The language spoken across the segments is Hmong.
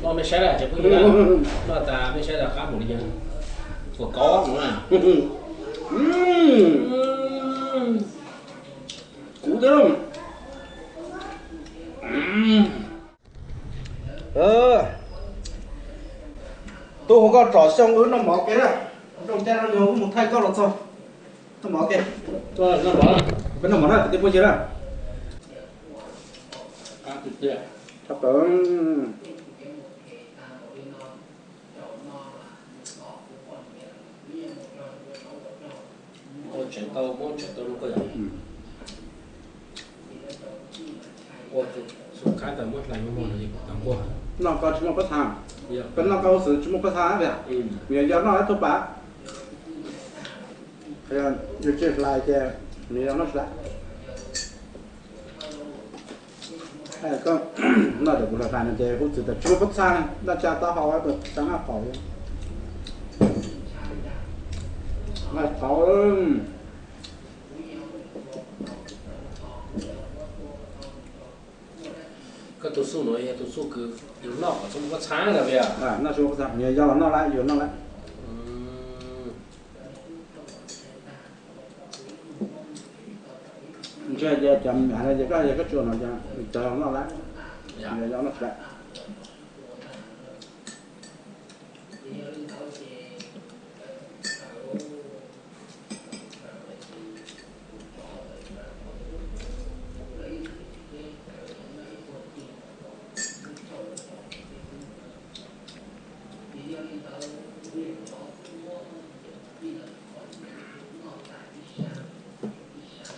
Noj mej saib lawm tsis pub noj tas mej saib tas qab npaum li cas. Puas kov no na. Kuv twb tub hauv koj tsom xyoo wb noj mov ke na. Zoo caij no yog wb mus thaij koj los txog. Noj mov ke. Peb noj mov na, kwv tij phooj ywg na. Tshaj plaws. Noj koj tsis muaj pob txha, peb noj koj huv xwb tsis muaj pob txha tiag. Nws yog noj ib tug pas, yus tsis hlais ces nws yog noj tsis tau. Koj noj cov kuv hlais hlais no ces huv xwb tas tsis muaj pob txha, noj tsa taub hau tas noj qau, noj qau. Koj tus xuj no yog tus xuj kws yus noj kom tsis muaj pob txha na. Noj tsis muaj pob txha, nws yog los noj lawm, yus noj lawm. Ntshe tias cov me nyuam no ces koj, yog koj tsis ua no ces nws tawg los noj lawm, nws yog noj tsis lawm.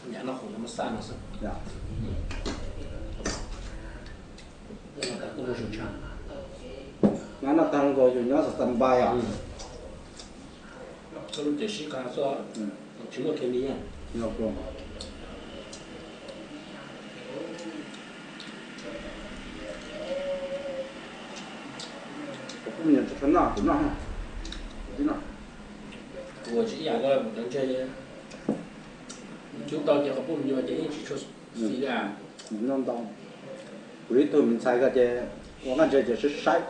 Nyob no qhov muaj xaj no xwb. Nyob no tag nkaus yus nyob xav xav npai os. Koj lub cev sib qab xwb, tsis muaj khe li. Kuv kuj me nyuam tsis tshua noj, kuv noj, kuv tib noj. Kuv tsis ib yam koj, kuv cov ntshe cub tau ces qhov pub me nyuam ces yeej tsis tshua xis li. Noj ntau. Kuv ib tug me ntxhais ko ces ua nqaij ntshe ces saib saib,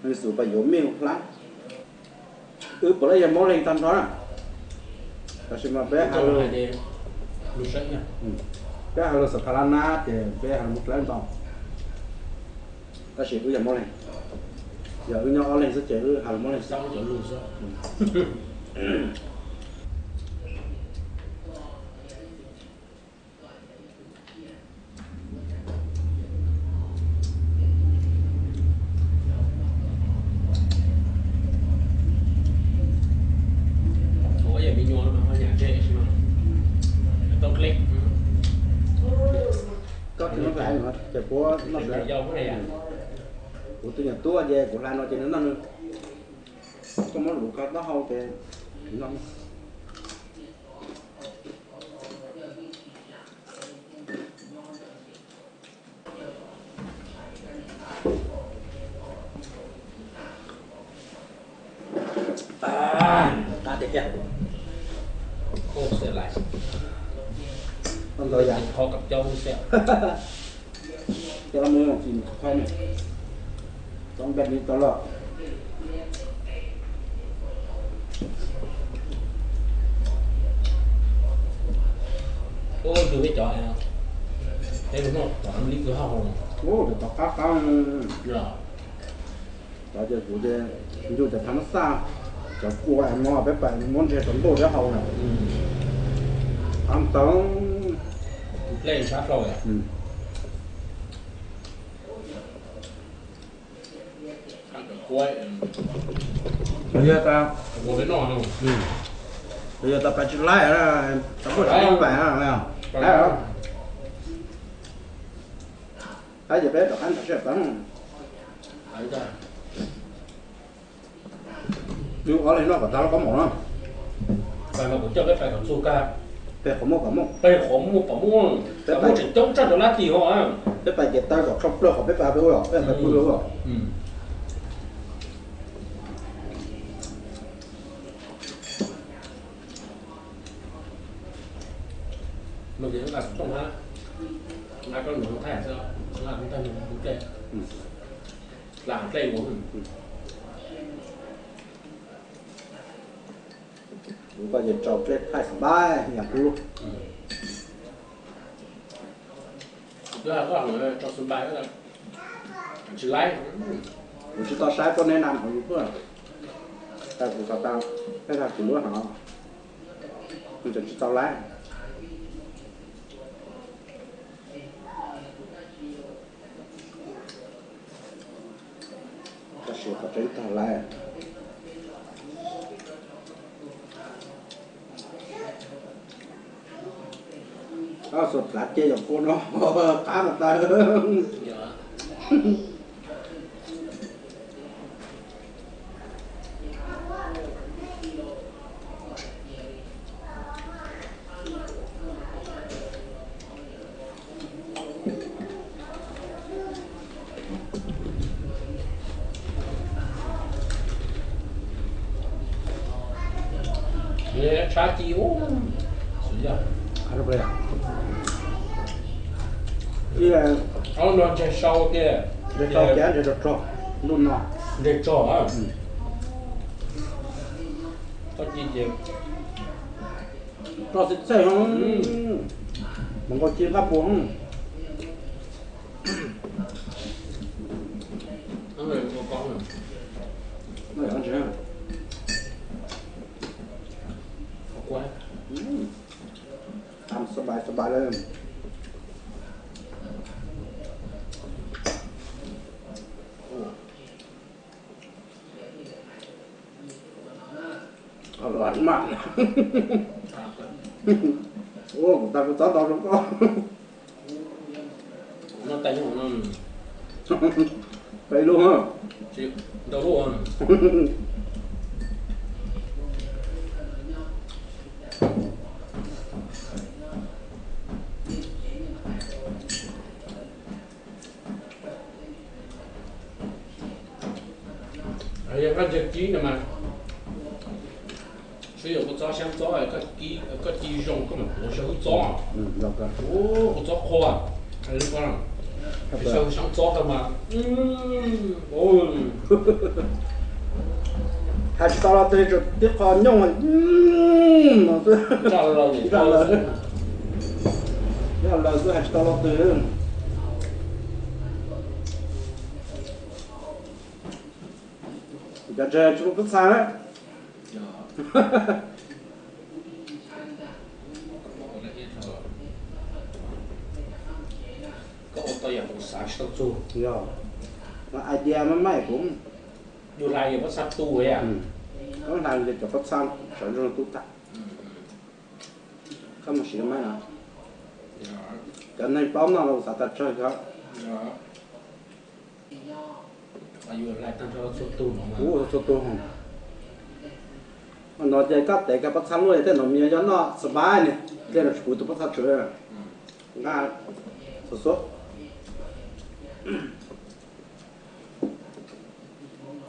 xum pas yuav mej hlab. Wb puav leej yog Moob Leeg tag nrho na, tab sis mas peb has lus, peb has lus xav tha lab nab ces peb has lus Moob Leeg ntau, tab sis wb yog Moob Leeg. Yog wb nyob Ob Leeg xwb ces wb has lus Moob Leeg xwb. Koj tsis noj hlais no ces puab noj hlais. Kuv tus nyuam tub ces kuv hlais no ces nws noj nws. Koj muab luv koj taub hau ces nws noj. Qab tiag tiag. Ntau yam. Cov mus tsis qhov ne, tov npej li tau lawm. Ua tus peb cov, peb mus noj tom li kws hauj haus. Ua, cov tov qab qab. Cov ces kuv ces ncu cov thav mab xaj, cov kua no peb pais muab ntseg rau ntuj peb haus na. Qab ntawd. Tus dlej sab hlau. Yog tas, yog tas pais tsis laib, tas muaj tsis laib, laib ces peb rov qab nrog sib pab. Wb ob leeg noj kom tag lub kaub mom no. Peb qhov muaj kom muaj, peb muaj tseem coob tshaj cov lab tim ho. Peb pais ces taw kom tsho plawg qhov peb pais peb ua, peb pais pw ua. Nqa kuv tooj hab, nqa koj nug thaij xwb, nqa kuv thaij nug kuv dlej. Dlej mus. Kuv koj ces rau dlej thaij xab npais yam kuv. Kuv twb hais koj rau xab npais, tsis laib. Kuv tsis tau saib koj neb nam hauv YouTube, tas kuv xav tas peb tag kuv lub hov, kuv tseem tsis tau laib. Tab sis qhov tseeb tag lawm. Ob xuas tlav cia yom kua no qab mas tawg. Tshab ci ub, xwb yog. Ob no ntseg sau tiag, ntseg sau tiag, ntseg rog rog, ntuj no ntseg rog. Txoj ci ces rog xwb txhej, mus nkaus ci nqaj puas. Tam xab npais xab npais li. Ua kuv tas kuv txob ntau zoo koj. Peb lub, ntau lub. Yog koj ntsia kib no mas, sib yaum kua txob xyab txob, koj ci zoo koj mam tuav xyaw hwb txob. Ua kua txob qhua, xyaw hwb xyab txob tau mas. Hais tsis tau lo twg, tib qho nyooj no xwb. Nraj laws, nraj laws xwb hais tsis tau lo twg. Cov ntseg tsis muaj pob txha na. Koj ua tau yam kuv xav tsis tau txug. Yog, mas idea maj maj kuv. Yus hlais yus pob txha tu, koj hlais li cov pob txha sawv ntsug tu tag. Koj mus siv maib no, cov neeg paub noj los xav tas tsawg ko. Kuv txhua tug, no ces koj tev koj pob txha luaj tej no me nyuam yog noj xab npais ne, tej no tsis kuv tus pob txha tshwm nqaj xua xua.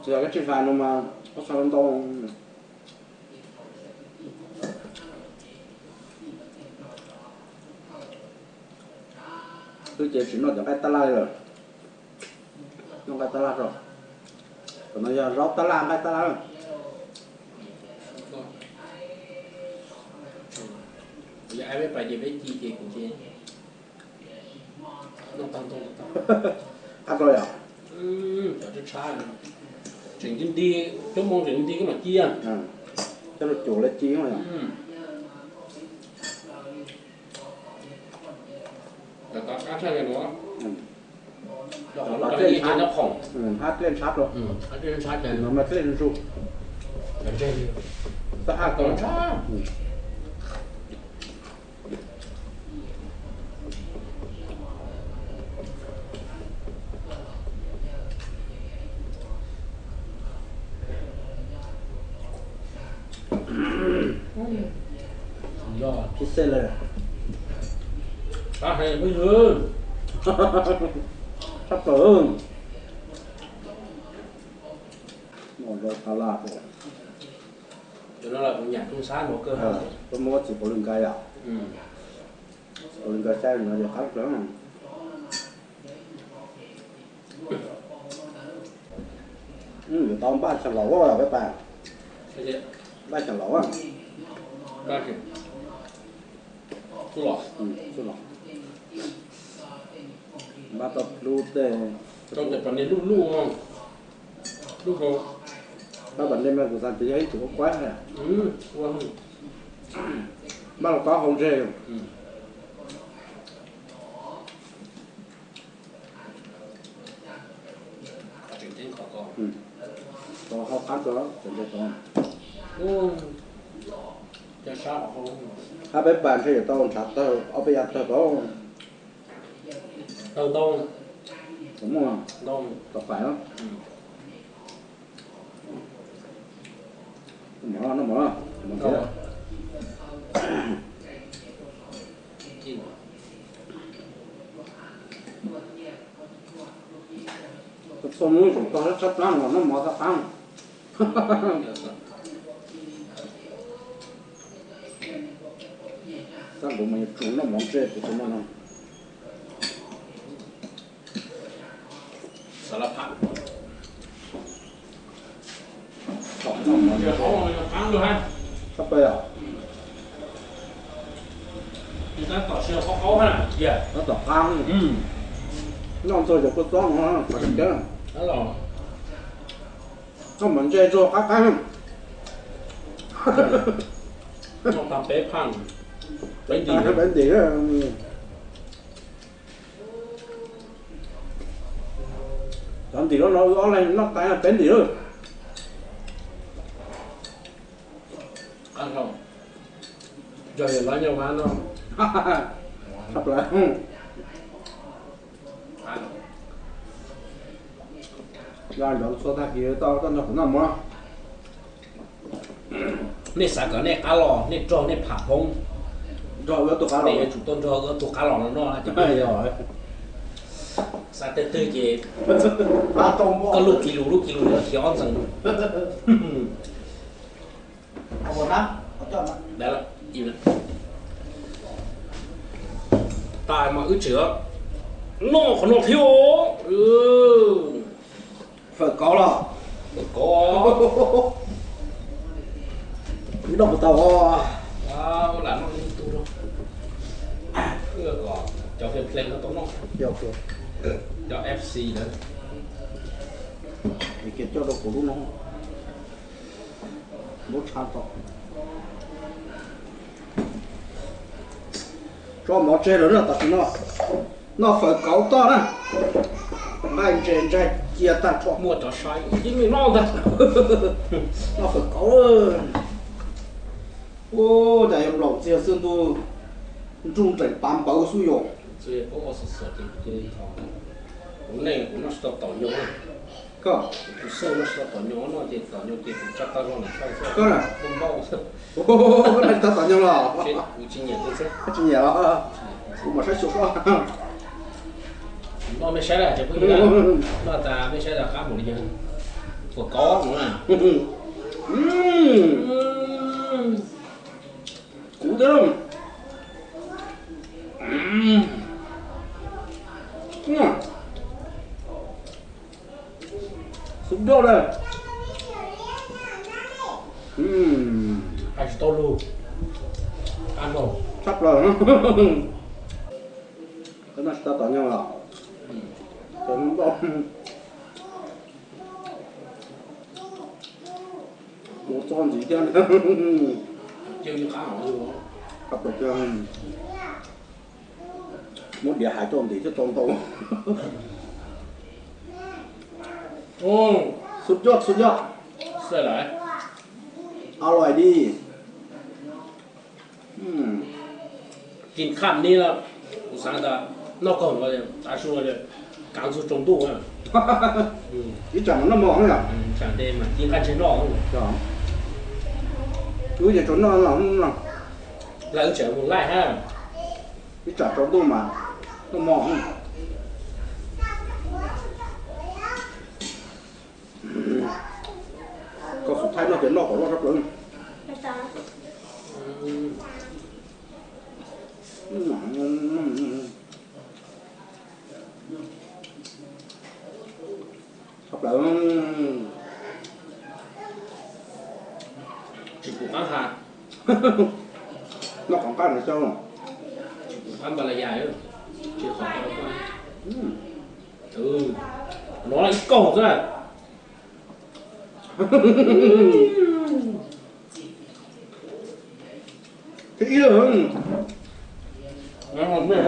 Tsis yog koj tsis hlais no mas pob txha ntau. Twb ces tsis noj cov nqaij tab laj li lawm. Noj nqaij tab laj rau. Tam no yog zaub tab laj nqaij tab laj. Yog peb pais ces peb ci ces kuv ces noj tag ntau. Qab rau yom. Cov tshab tshab, tseem nti nti, cov moo tseem nti nti koj mam ci. Coj los cuam lawv ci yom. Cov tshab tshab li no, hab dlej ntshab rau, no mas dlej ntsuj, txaj haj ko ntshab. Tib xej lawm. Tshab plaws. Cov no los kuv nyam tub ntxhab no kawg. Koj muab txiv paus lwg nkaus yom. Paus lwg nkaus saib no yog qab plaws. Yuav tau npaj xyoo laus peb pas. Npaj xyoo laus. Xub los. Npaj tau lub tej. Rau tes pas niag luj luj, luj rau. Npaj pas niag mas kuv xav tias yog ib tug quab quab. Npaj los kob hau ntseg. Tau hau qab tso, tseem nte tau. Hab peb pas ntshe yuav tau ntshav tawg, ob peb yav tawg tau. Tawg ntau. Tau muaj, tau fais. Noj mov, noj mov, noj mov ntxiv. Txhua hnub tseem tog sab plab los noj mov sab plab. Sab npaum mas yuav tsum noj mov ntsej kuv tsis noj no. Sab pais os. Tab tom qab, noj ntxuag cov kua txob no, qhov tseem ceeb. Noj mov ntsej ntxuag qab qab. Peb ntim. Cov ntim loj no wb ob leeg noj tas peb ntim lawm. Yog yog lawv nyob vaj no. Tshaj plaws. Yog nrov txhua tag kis tau koj nrog kuv noj mov. Nej xav kom nej qab los nej nrog nej pham Hmoob, nrog wb tus qab los, nej yuav tsum tuaj nrog wb tus qab los no noj. Xav twg twg ces koj lub kis lus lub kis lus yuav khiav ob ntxees. Tas mas wb tseem noj qhov no thiab. Fawm kauv los? Fawm kauv. Wb noj puas tau? Lam noj ib tug rau, kom cov Vias Ples no tau noj, cov F C lawm. Kiag coj rau kuv lub no. Lub tshav tom. Tso mov tseg lawm na, tam sim no noj fawm kauv toj na. Nqaij ntses ntsaig cia tag nrho. Muaj cov saib yeej noj ntag. Noj fawm kauv. Ua cas yuav nplaum txiag xwb ntuj, nruj nreem pav npawv xwb yom. Kuv nej kuv noj tsis tau taum nyuj. Koj, kuv xub noj tsis tau taum nyuj no ces taum nyuj ces kuv tsab tag zog lam tshaj xwb. Koj na, npau xwb. Koj noj tsis tau taum nyuj los? Kuv tsis nyiam tus xwb. Koj tsis nyiam los? Kuv mam saib xyuas koj. Noj mej saib lawm ces phooj ywg, noj tas mej saib tas qab npaum li cas. Fawm kauv no na. Kuv thiab. Xub doj na. Hais tsis tau lus. Qab npaum. Tshaj plaws. Koj noj tsis tau taum nyuj los? Cov npau. Ua txoj ntxiv thiab. Muab diav hais txoj ntxiv thiab txoj ntau. Xub doj, xub doj. Aloi di. Kis khaj ni, kuv xav tas noj kaug no, tav su no, kav ntxug tsaus ntuj. Ib tsam mas noj mov yom. Tsam ntev mas ci nqaij ntseg noj. Wb ces tsuas noj no, lawv tseem mus laij hab. Ib tsam tsaus ntuj mas noj mov. Koj xub thaij noj ces noj kom loj sab plaws. Sab plaws. Tus qaab has, noj qhov nqaj no xyov, qab npa la yas, tsis qhov, no ib kaug xwb. Thib ib, mej,